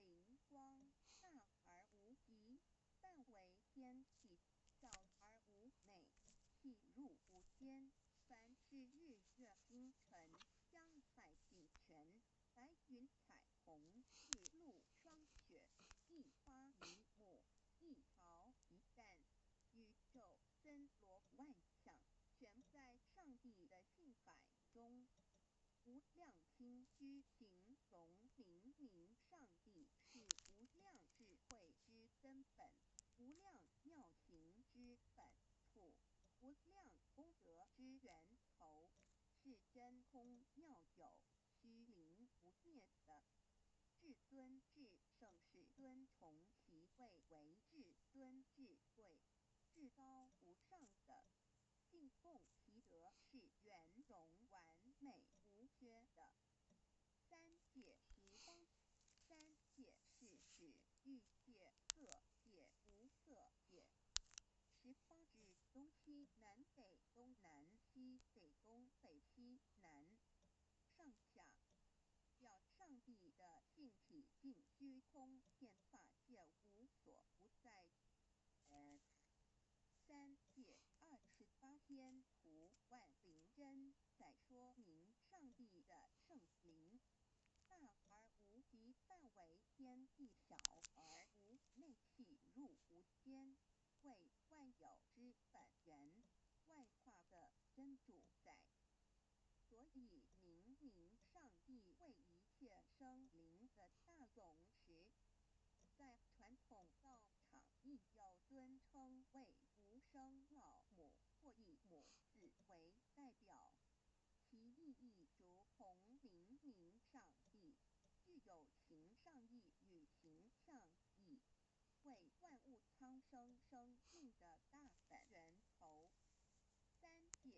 靈光，大而無極，範圍天地，小而無內，細入無間。凡是日月星辰、江海井泉、白雲彩虹、雨露霜雪，一花一木，一桃一蛋，宇宙森羅萬象，全在上帝的性海中。無量心居形容明明上帝是無量智慧之根本，無量妙行之本處，無量功德之源頭，是真空妙有、虛靈不滅的。至尊至聖世尊崇其位為至尊至貴、至高無上的。進貢其德是圓融完美無缺的。三界十方，三界是指欲界、色界、無色界。十方指東西南北東南西北東北西南上下，表上帝的性體盡虛空遍法界無所不在。三界28天圖萬靈真在說明上帝的聖靈，大而無極，範圍天地，小而無內，細入無間，為萬有之本源，萬化的真主宰。所以明明上帝為一切生靈的大總持。在傳統道場亦有尊稱為無生老母或以母子為代表，其意義如同明明上帝，具有形上義與形象義，為萬物蒼生生命的大